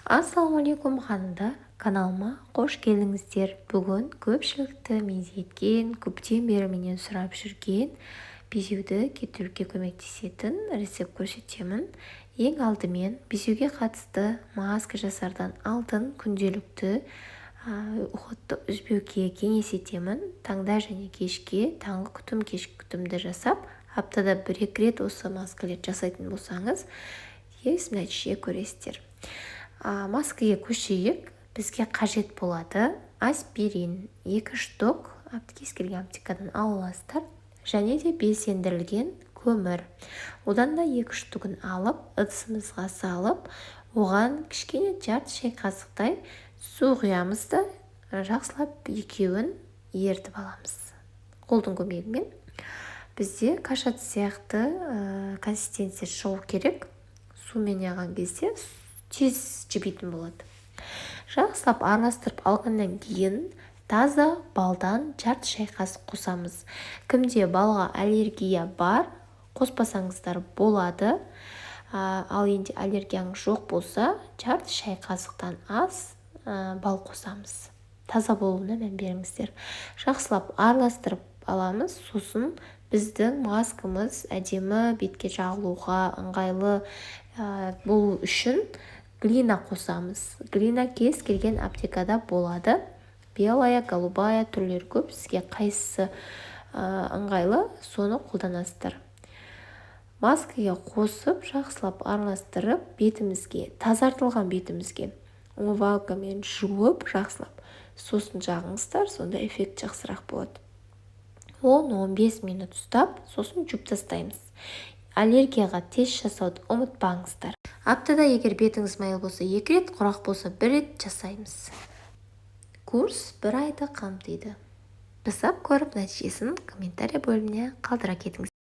Ассалаумағалейкум, ханымдар! Каналыма қош келдіңіздер! Бүгін көпшілікті мезі еткен, көптен бері менен сұрап жүрген, безеуді кетіруге көмектесетін рецепт көрсетемін. Ең алдымен безеуге қатысты маска жасардан алдын күнделікті уходты үзбеуге кеңес етемін. Таңда және кешке таңғы күтім, кешкі күтімді жасап, аптада бір екі рет осы маскалерді жасайтын болсаңыз, нәтиже көресіздер. Маскаға көшейік. Бізге қажет болады аспирин екі штук, кез келген аптекадан ала аласыздар, және де белсендірілген көмір, одан да екі штугін алып, ыдысымызға салып, оған кішкене жарты шай қасықтай су құямыз да, жақсылап екеуін ерітіп аламыз қолдың көмегімен. Бізде каша сияқты консистенция шығу керек. Сумен неған кезде тез жібитін болады. Жақсылап араластырып алғаннан кейін таза балдан жарты шай қасық қосамыз. Кімде балға аллергия бар, қоспасаңыздар болады, ал енді аллергияңыз жоқ болса, жарты шай қасықтан аз бал қосамыз. Таза болуына мән беріңіздер. Жақсылап араластырып аламыз. Сосын біздің маскамыз әдемі бетке жағылуға ыңғайлы болу үшін глина қосамыз. Глина кез келген аптекада болады, белая, голубая түрлері көп. Сізге қайсысы ыңғайлы, соны қолданасыздар. Маскаға қосып, жақсылап араластырып, бетімізге, тазартылған бетімізге умывалкамен жуып, жақсылап сосын жағыңыздар. Сонда эффект жақсырақ болады. 10-15 минут ұстап, сосын жуып тастаймыз. Аллергияға тест жасауды ұмытпаңыздар. Аптада егер бетіңіз майлы болса, екі рет, құрғақ болса, бір рет жасаймыз. Курс бір айды қамтиды. Жасап көріп, нәтижесін комментарий бөліміне қалдыра кетіңіз.